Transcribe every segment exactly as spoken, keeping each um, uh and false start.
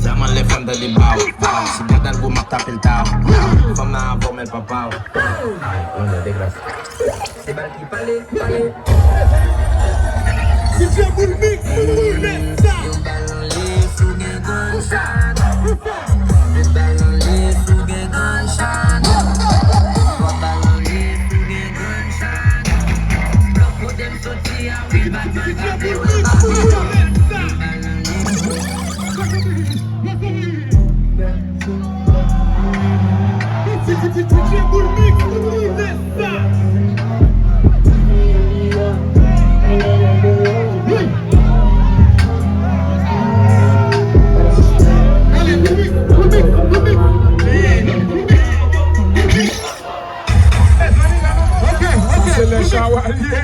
Dyaman lè fanm tande ba w. Si gad al gwo m ap tape l ta w. Fanm nan avè w men l pa pa w. Ay, mwen nan degrase. Se bal ki pale, pale. D J Boul Mix, boule sa. Yo bal anlè si w gen grann chan. Yo bal anlè si w gen grann chan. Yo bal anlè si w gen grann chan. Blòk kote m soti a, wi, Batman frape, wi, frape. Yo bal anlè. Ok, ok. Se lè chawa l ye.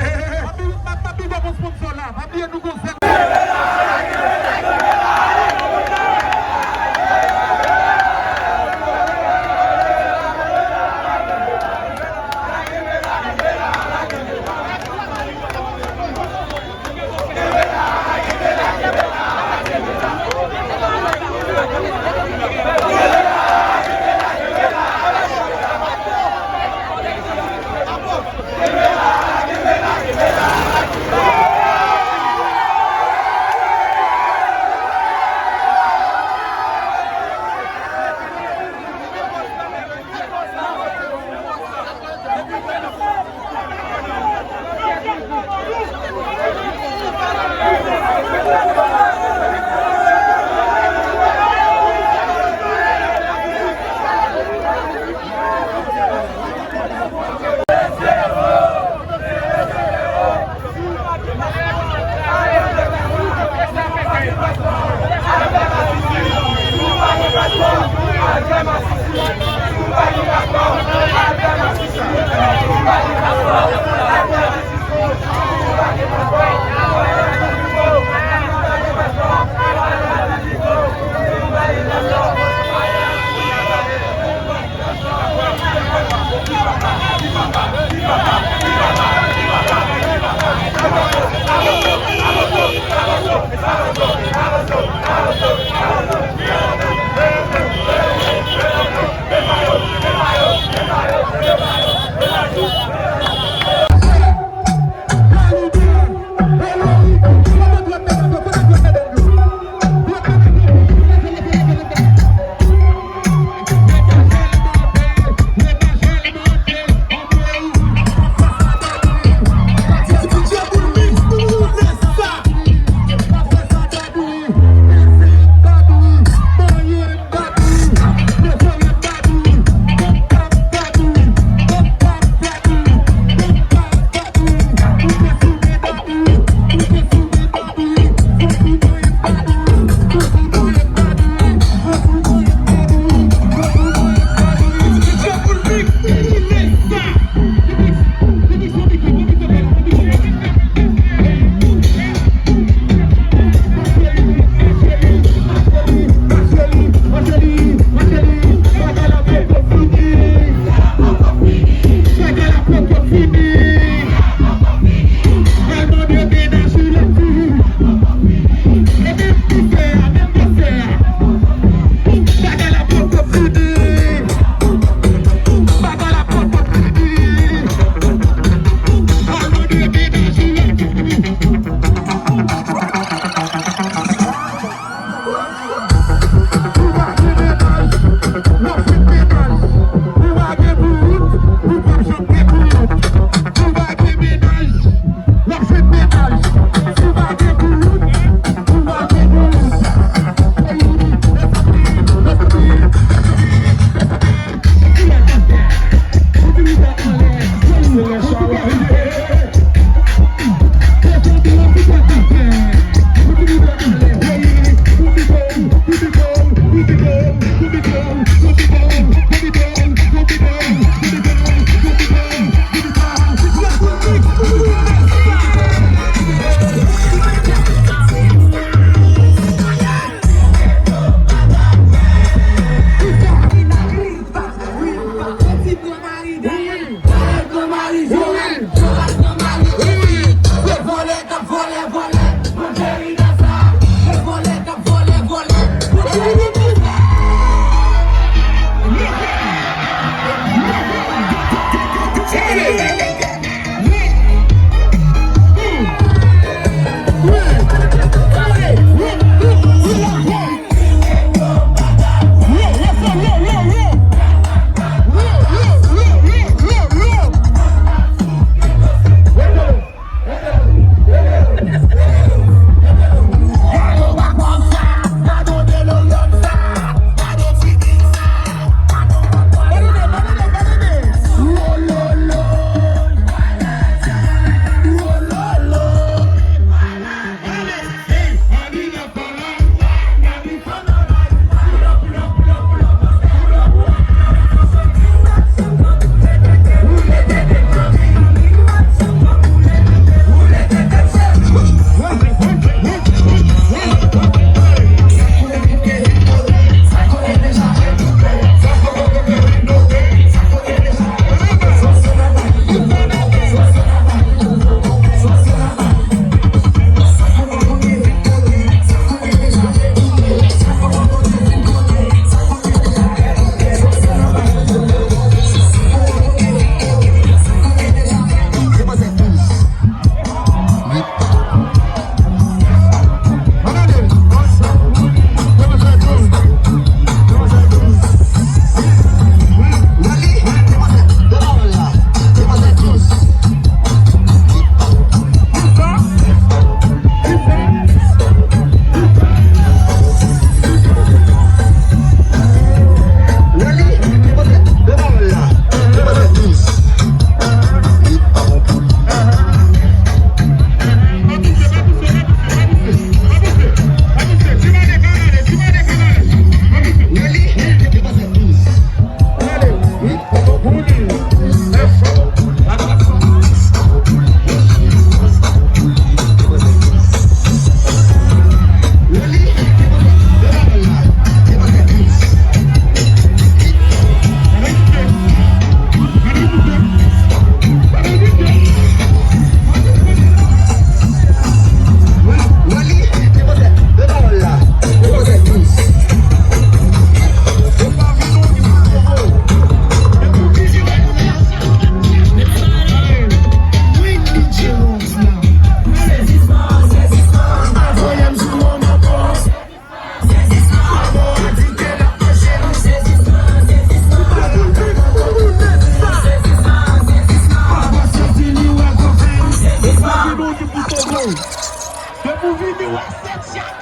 Depi w vini w asèt chak.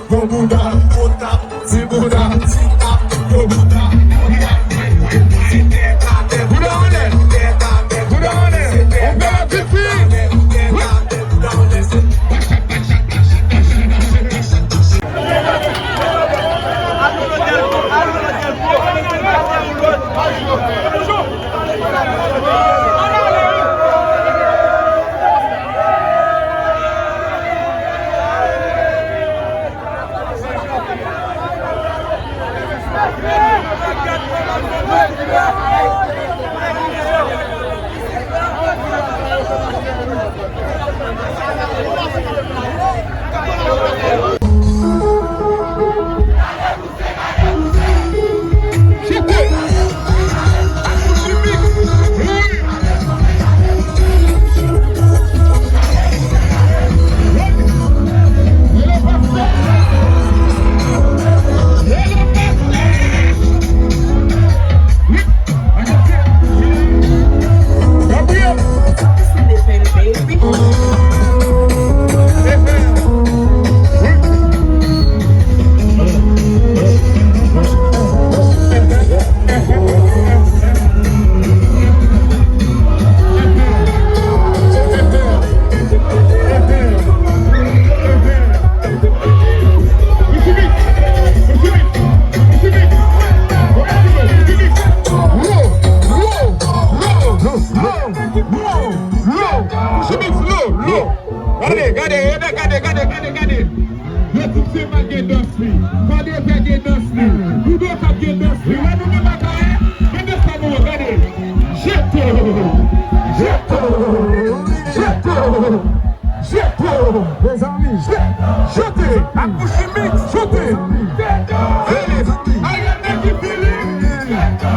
Bon bouda, bon tap, ti bouda, ti tap, bon bouda. Bouda anlè, bouda anlè, on fè la ti fi. Gade, gade, gade, gade, gade, gade. Yo tout se mal gen dans li. Fadeza gen dans li. Ludo Cap gen dans li. Wè nou menm bagay, gade sa nou wè, gade. Jeto! Jeto! Jeto! Jeto! Mezanmi, jete! Akouchimik, jete! Jeto! Ariel Nèg ki fini! Jeto!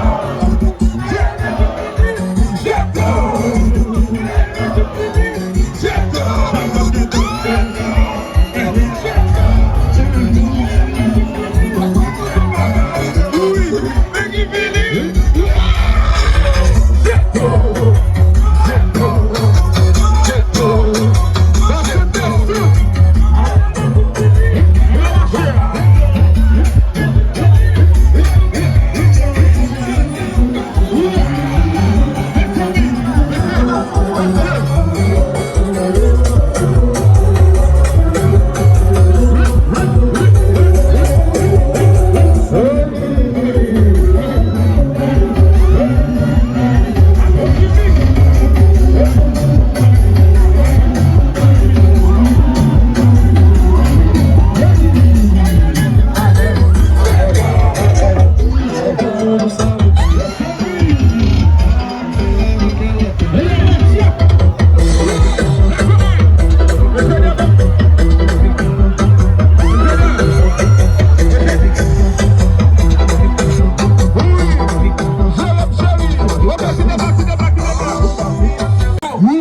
Jeto!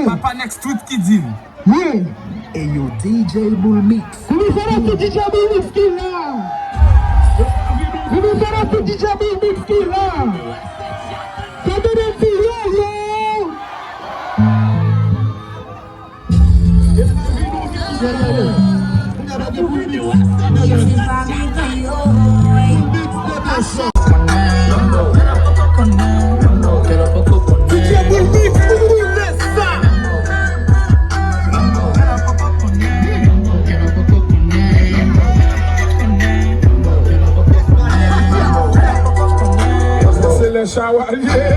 Papa Next Tweet ki di l. Yeah! Eyo, D J Boul Mix. Kòman sa va, tout D J Boul Mix ki la? Kòman sa va, tout D J Boul Mix ki la? Sa vle di yo, yo! Chawalye.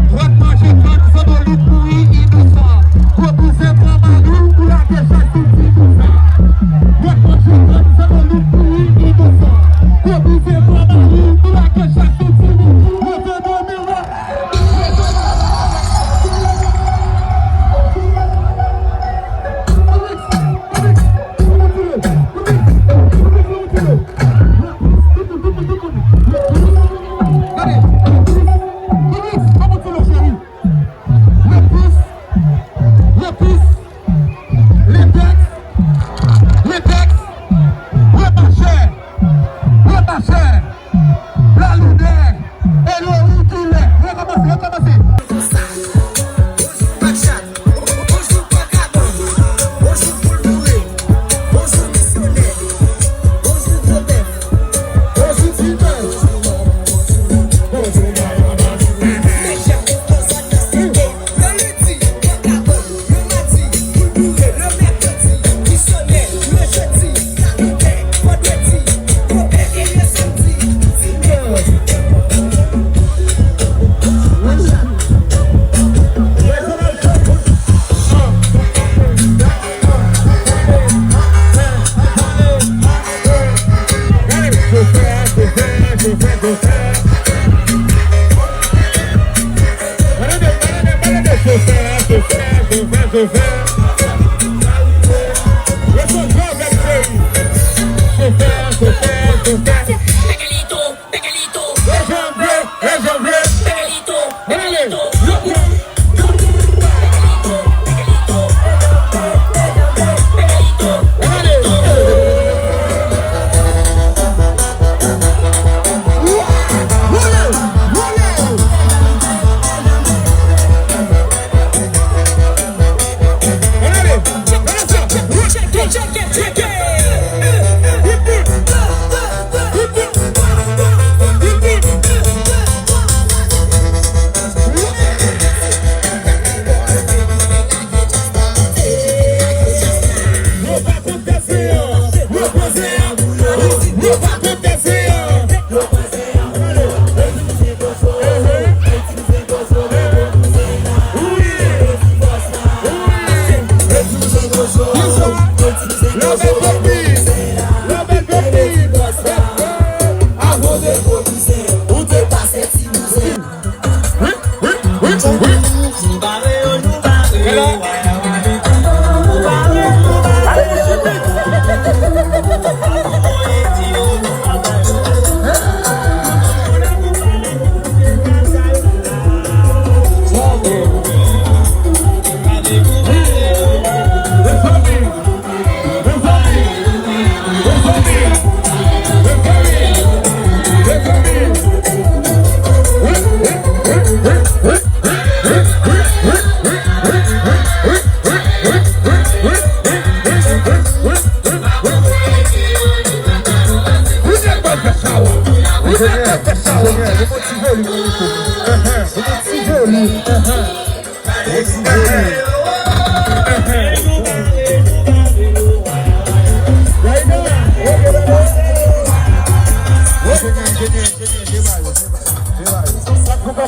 Dwèt manje kòd, zandolit kouri inosan. Gwo bouzen pran mari pou lage chay sou ti bouzen. Dwèt manje kòd, zandolit kouri inosan. Gwo bouzen pran mari pou lage chay sou ti bouzen. Mete do miwa. Gade, Alex, kòman ti lè cheri? Le pis, le pis, le tèks, Wi,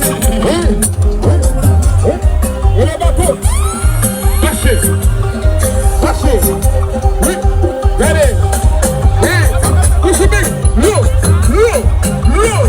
wi, wi, wi. Ele bako. Mache. Mache. Wi. Gade. Wi. Kouchoubi. Lou. Lou. Lou.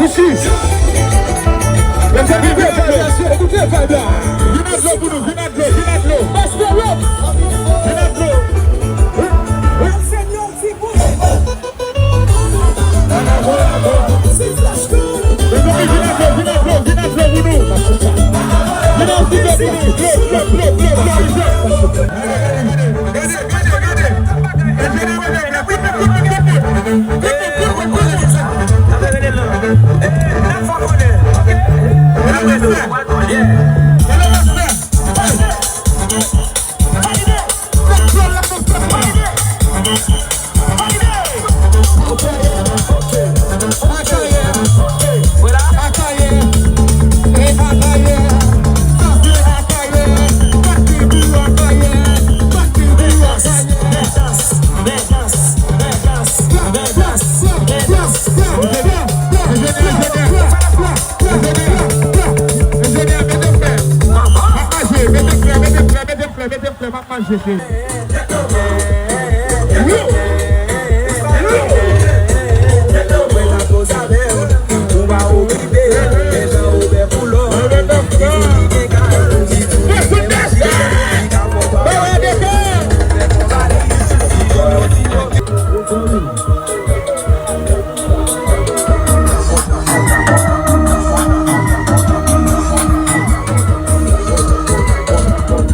Isi. Vin ak dlo pou nou, vin ak dlo, vin ak dlo. Vin ak dlo. Mezanmi, vin ak dlo, vin ak dlo, vin ak dlo pou nou. Vin ak dlo pou nou. Dlo, dlo, dlo, dlo, dlo, dlo. Gade, gade, gade. Enjenyè, mete flè, mete flè, mete flè, mete flè, mete flè, m ap mache, cheri.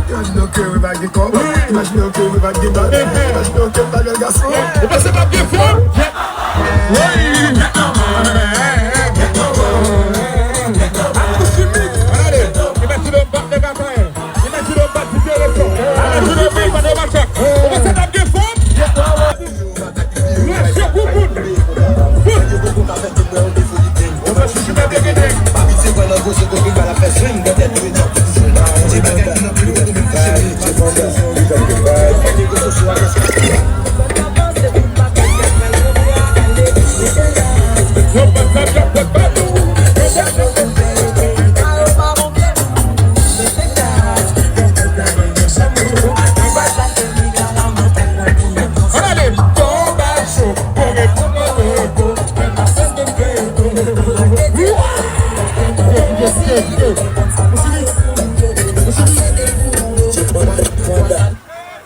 Imajine w ke w pa gen kòb, imajine w ke w pa gen bal, imajine w ke w pa bèl gason. Ou panse m ap gen fanm? Wi! Akouch chimik! Gade, imajine w bat nèg atè. Imajine w bat ti telefòn. Imajine w bat nèg atè. Ou panse m ap gen fanm? Lèche pou moun.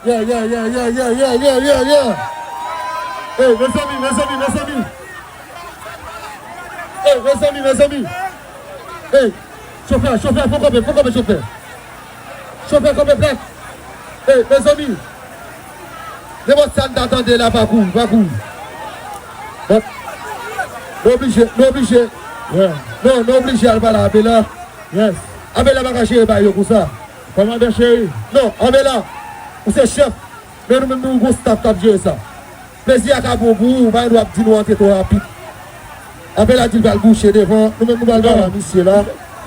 Yeah, yeah, yeah, yeah, yeah, yeah. Hey, mezanmi, mezanmi, mezanmi. Hey, mezanmi, mezanmi. Hey. Chofè, chofè, fò kanpe, fò kanpe, chofè. Chofè, kanpe plak. Ey, mezanmi. Nenpòt sa n ta tande la, pa kouri, pa kouri. Bon. Nou oblije, nou oblije. Yeah. Non, nou oblije al pale a Abela. Yes. Abela pa ka jere bagay yo konsa. Kòmandan cheri. Non, Abela, ou se chèf. Men nou menm nou gon staff k ap jere sa. Plezi a ka bon pou ou, ou pa gen dwa ap di nou antre twò rapid. Abela di l pral bouche devan, nou menm nou pral pale a misye la.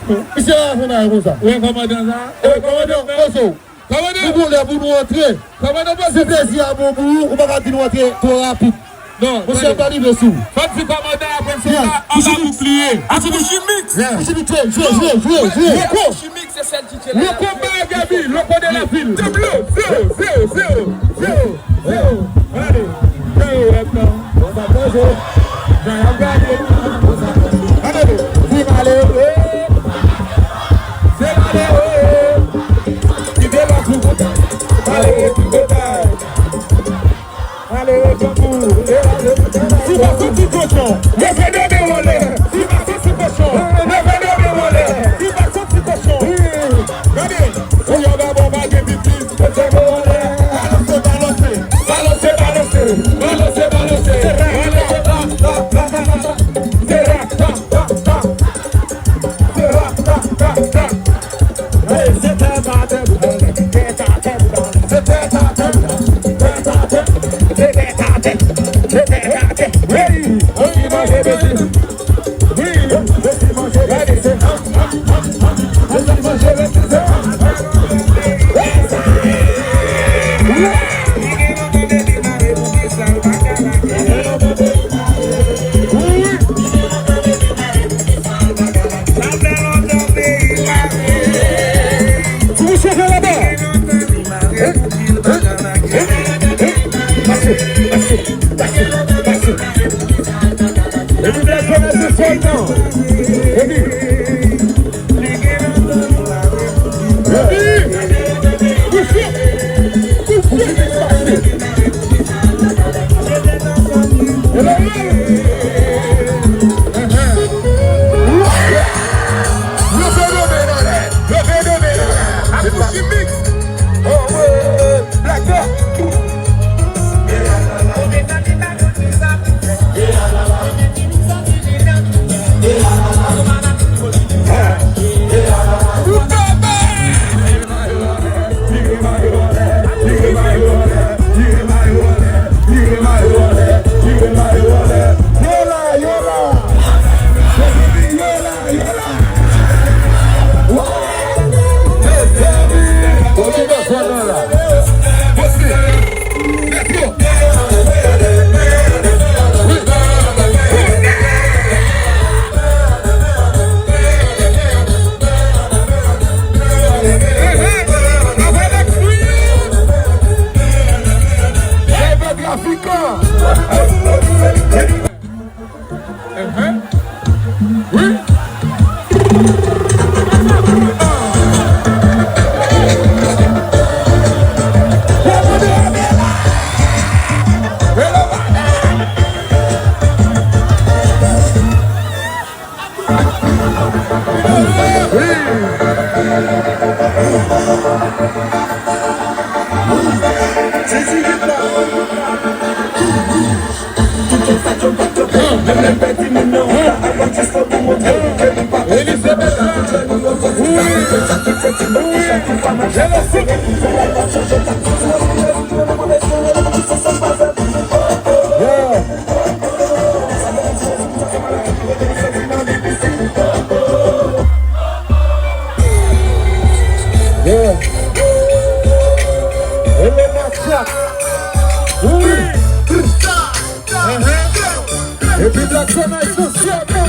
Misye pa fè bagay konsa. Ou wè kòmandan sa? Ey, kòmandan, poze w. Kòmandan! Nou gon lè pou nou antre. Kòmandan, poze w. Si plezi a bon pou ou, ou pa ka di nou antre twò rapid. Non, monchè, pa rive sou. Fò di kòmandan apre sa, anba boukliye. Abushi Mix. Abushi Mix, jwe, jwe, jwe, jwe. Loko. Abushi Mix, se sèl D J la. Loko Miami, Loko de la ville. Tablo, zero, zero, zero, zero, zero. Ale, zero, zero, zero. Jan y ap gade. Gade, di m ale, eh. Se ale, eh. Ki de la pou ale, ki de la. Ale, tankou, e ale. Si pa santi kochon, leve de men w anlè. Si pa santi kochon, leve de men w anlè. Si pa santi kochon. Gade, pou yo ba bon pa gen pipi. Leve men w anlè. Balanse, balanse. Balanse, balanse. Balanse, balanse. Balanse, ba, ba, ba, ba, ba. Se ra, ba, ba, ba. Se ra, ba, ba, ba. Pase, pase, pase, pase. Epi bèl fè mèsi fò nan. Epi. Epi. Kouche. Kouche. Pase. Hello, hello. Leve do men anlè. Leve do men anlè. Abushi Mix. Oh, oh, oh. Black Dog. Enhen. Wi. Yeah. Hello, Macha. Wi. Epi Black Tonight sou sèn nan.